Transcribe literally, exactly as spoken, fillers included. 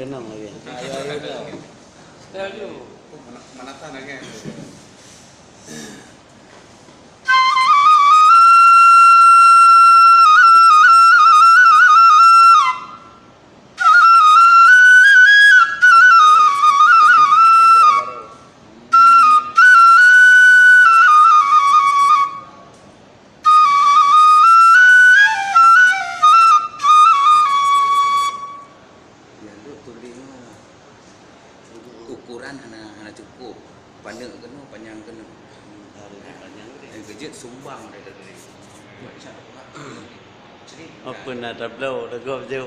Kenang lagi. Ayo, ayo, ayo. Ayo. Oh, mana, mana tanah kan? Nyang tu tuléh nyoe. Ukuran hana, hana cukup. Paneuk keunoe, panyang keunoe. Harus panyang tu deh. Nyang keujeuet sumbang dari tadi. Buat macam tu. Jadi, apa nak tabloe, lagu apa tu?